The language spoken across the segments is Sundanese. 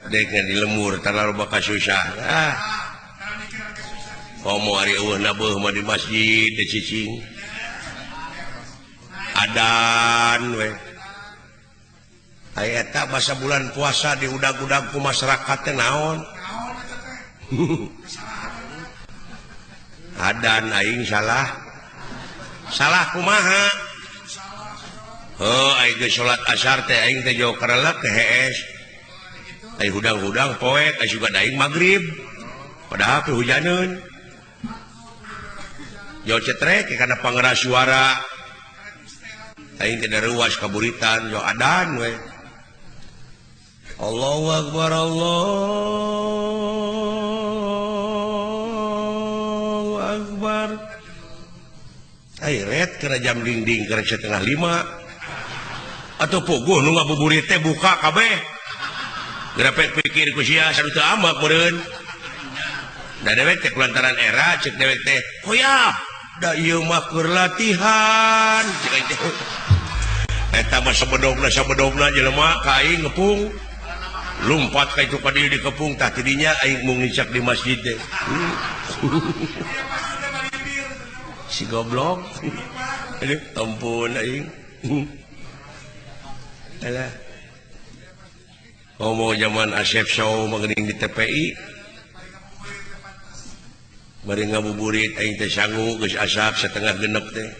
Dek di lemur terlalu bakal susah. Ah. Komo ari eueuh nabeuh mah di masjid teh cicing. Adan we. Aya eta masa bulan puasa diudag-udag ku masyarakat teh naon? Adan aing salah. Salah kumaha? Heuh aing geus salat asar teh aing teh jauh karelek teh hees. Aing hudang-hudang poek aing sugan aing magrib. Padahal teh hujaneun. Jauh cetrek karena pangeras suara. Aing teh daruas kaburitan jauh adan we. Allahu akbar Allahu akbar. Ai ret kana jam dinding keur 4:30. Atau puguh nu ngabuburit teh buka kabeh. Grapek pikir ku sia sadu teu ambak meureun. Da dewek teh kulantaran era cek dewek teh koyap da ieu mah keur latihan cek aing teh. Eta mah sabedogna jelema ka aing ngepung. Lumpat ka itu ka dieu dikepung tah tidinya aing mung ngicak di masjid teh. Si goblok. Aduh ampun aing. Alah. Ngomong zaman Asep Show mah geuning di TPI. Bari ngabuburit aing teh sangu geus asak 5:30 teh.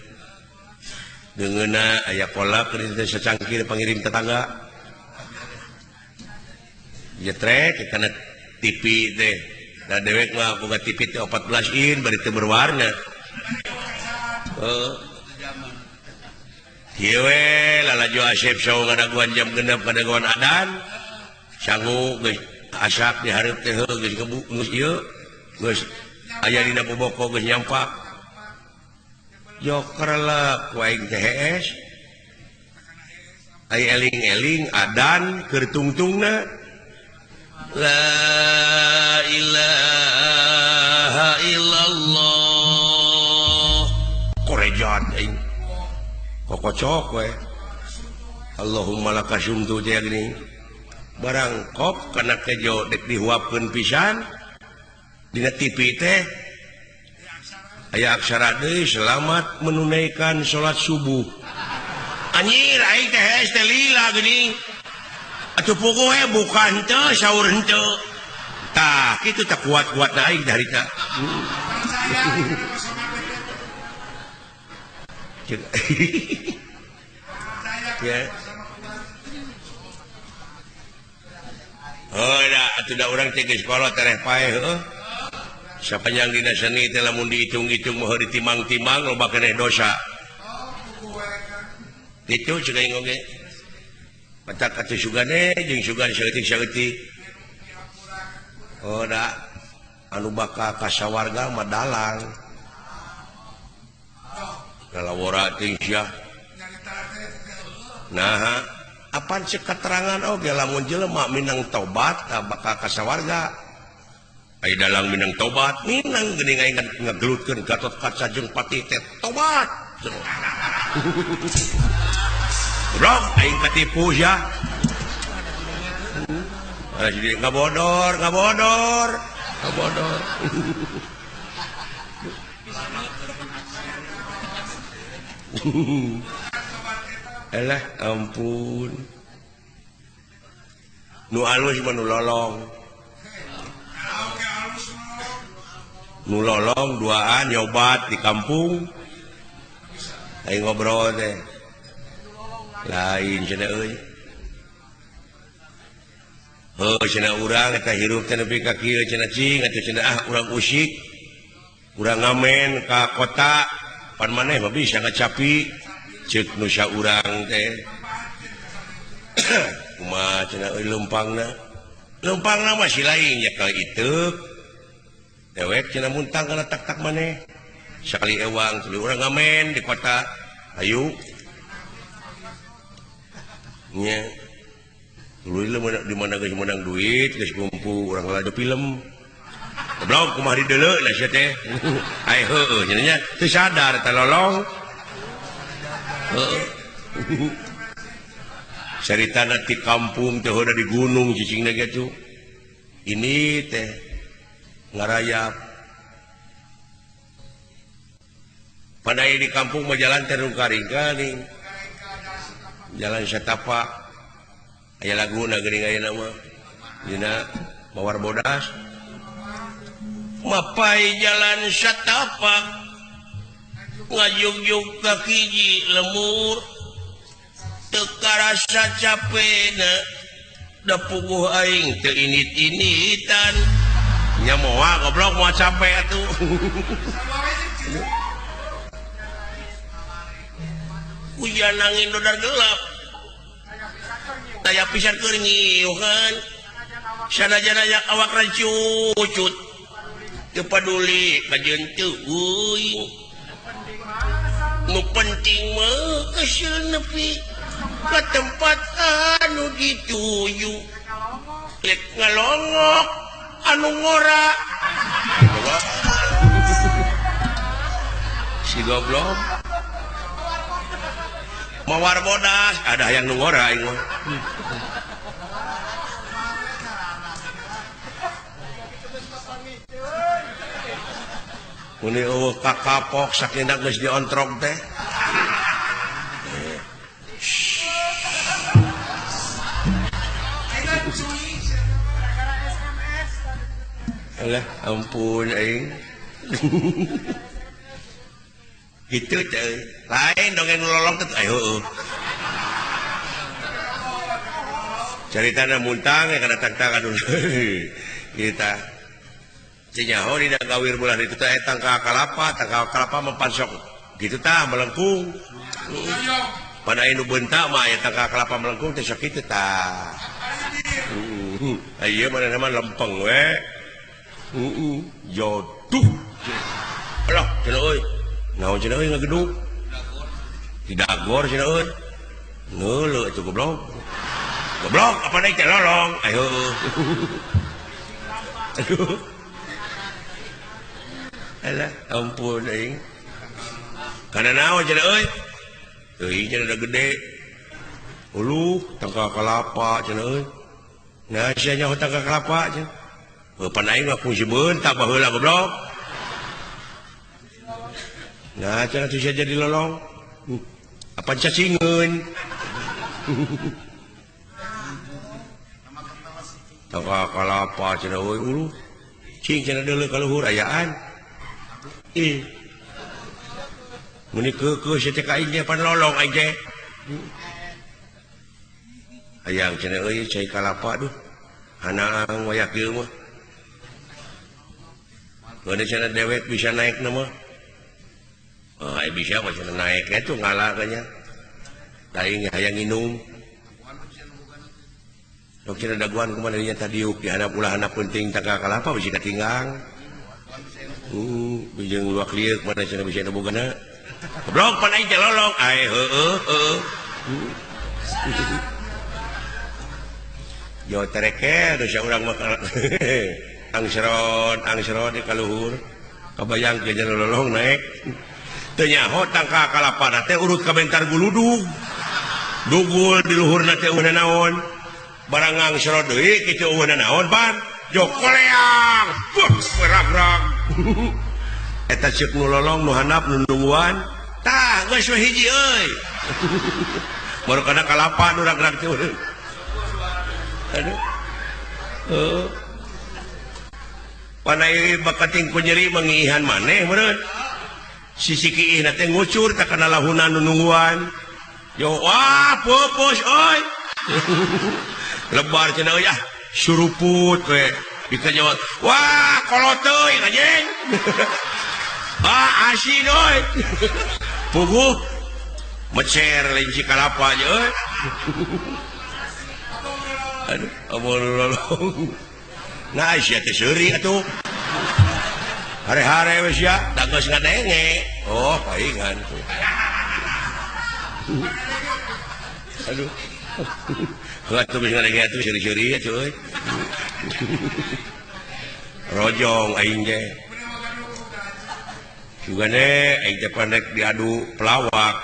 Deungeuna aya kolak geuning teh sacangkir pangirim tetangga. Jetrek kana TV teh. Da dewek mah boga TV teh 14 in bari teu berwarna. Heuh. Kieu we lalajo Asep Show ngadaguan jam 6 ngadaguan adan. Sangu geus asak di hareup teh heuh geus gebu geus ieu geus aya dina boboko geus nyampak. Joker lah ku aing teh hees. Ai eling-eling adan keur tungtungna. La ilaha illallah. Korejat aing. Kokocok we. Allahumma lakasumtu teh geuning. Barang kop kana kejo dek dihuapkeun pisan. Dina TV teh aya aksara deui selamat menunaikan salat subuh. Anjir aing teh hees teh lila geuning. Atuh puguh we buka henteu sahur henteu. Tah kitu teh kuat-kuatna aing teh harita. Ya. Oh da atuh da urang teh geus kolot tereh paeh heuh. Sapanjang dina seni teh lamun dihitung-hitung mah ditimang-timang loba keneh dosa. Kitu cek aing oge. Petak atuh sugane jeung sugan saeutik-saeutik. Oh da anu bakal ka sawarga mah dalang. Lalawora teuing sia. Nah, apan cek keterangan oge lamun jelema minang tobat bakal ka sawarga. Ai dalang minang tobat, minang geuning aing ngagelutkeun Gatot Kaca jeung Patih teh tobat. Goblok aing katipu sia. Jadi ngabodor, ngabodor, ngabodor. Alah ampun. Nu alus mah nu lolong. Nu lolong duaan nyobat di kampung. Aing ngobrol teh. Lain cenah euy. Heuh cenah urang eta hirup teh nepi ka kieu cenah cing atuh cenah ah urang usik. Urang ngamen ka kota pan maneh mah bisa ngacapi ceuk nu saurang teh. Kumaha cenah euy leumpangna. Leumpangna mah si lain ya kali iteuk. Dewek cenah muntang kana tak-tak maneh. Sakali ewang tuluy urang ngamen di kota. Ayu. Nya. Tuluy di mana geus menang duit, geus kumpul urang lado film. Goblok kumaha dideuleu lah sia teh. Ai heueuh cenah nya teu sadar teh lolong. Heueuh. Caritana ti kampung teh heuda di gunung cicingna ge atuh. Ini teh ngarayap. Padahal di kampung mah jalan teh rungkaring-karing. Jalan setapak. Aya laguna geuning aya nama. Dina Mawar Bodas. Mapai jalan setapak. Ngajugjug ka hiji lemur. Teu karasa capena. Da puguh aing teu init-initan. Nya moal goblok moal capek atuh. Hujan angin dodar gelap. Daya pisan keur ngiuhan. Sanajan aya awak rancucut. Teu paduli kajeun teu euy. Nu penting mah keuseuh nepi ka tempat anu dituju. Lek ngalongok anu ngora. Si goblok. Mawar bodas ada yang nu ngora aing mah. Muni eueuh kakapok sakinda geus diontrok teh. Alah ampun aing. Gitu teh. Lain dongeng lolong teh ayo heueuh. Caritana muntang ya kana tangtangan kita. Cinyaho dina gawir bulan itu teh tangka kalapa, tangka kalapa mempansok gitu tah melengkung. Pada anu bentak mah aya tangka kalapa melengkung teh sok kitu tah. Ieu mana mah lempeng we. Jodoh. Alah, cenah euy. Naon cenah euy ngagedug? Didagor cenah euy. Neuleuh atuh goblok. Goblok apa naik teh lolong. Ayo. Aduh. Alah, ampun aing. Kana naon cenah euy? Euy cenah da gede. Uluh tangka kalapa cenah euy. Nah sia nyaho tangka kalapa cenah. Heuh pan aing mah fungsi beuntak baheula goblok. Nah cenah teu sia jadi lolong. Apa cacingeun. Tangka kalapa cenah euy uluh. Cing cenah deuleu ka luhur ayaan. Ih. Muni keukeuh sia teh ka aing pan lolong aing teh. Hayang cenah euy cai kalapa duh. Hanaang wayak ieu mah. Geus cenah dewek bisa naik na mah. Oh, ai bisa mah cenah naik atuh ngalah nya. Aing hayang nginum. Sok cenah daguan kumaha dinya tadiuk di handap ulah handap penting tangka kalapa bisi katinggang. Bijeng luak liuk mana cenah bisa bogana. Goblok pan aing teh lolong. Ai heueuh heueuh. Jo tereke dosa urang mah angseron angseron di kaluhur. Kabayang ke cenah lolong naik. Teu nyaho tangka kalapana teh urut ka bentar guludug. Dugul di luhurna teh eueuh naon. Barang angseron deui kitu eueuh naon pan. Jo koleang. Buh rag-rag. Eta ceuk nu lolong nu handap nu nungguan. Tah geus we hiji euy. Baru kana kalapa nu rag-rag teh. Aduh. Heuh. Panai bakating ku nyeri mangiihan maneh meureun. Sisi kiihna teh ngucur tak kana lahunan nu nungguan. Yo wah pupus euy. Lebar cenah euy ah suruput we. Dikajawab wah kolot teuing anjing. Ah asin euy. Puguh mecer lenci kalapa aja euy. Aduh, amun lolong. Nah, sia teh seuri atuh. Hare-hare we sia, da geus ngadenge. Oh, paingan tuh. Aduh. Atuh geus ngadenge atuh seuri-seuri atuh euy. Rojong aing teh. Sugane aing teh pandek diadu pelawak.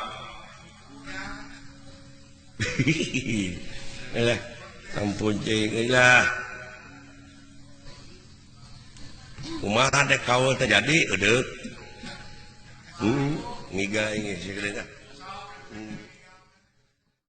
Alah, ampun cing lah. Kumaha dek kaul teh jadi edeuk. Miga ini sih.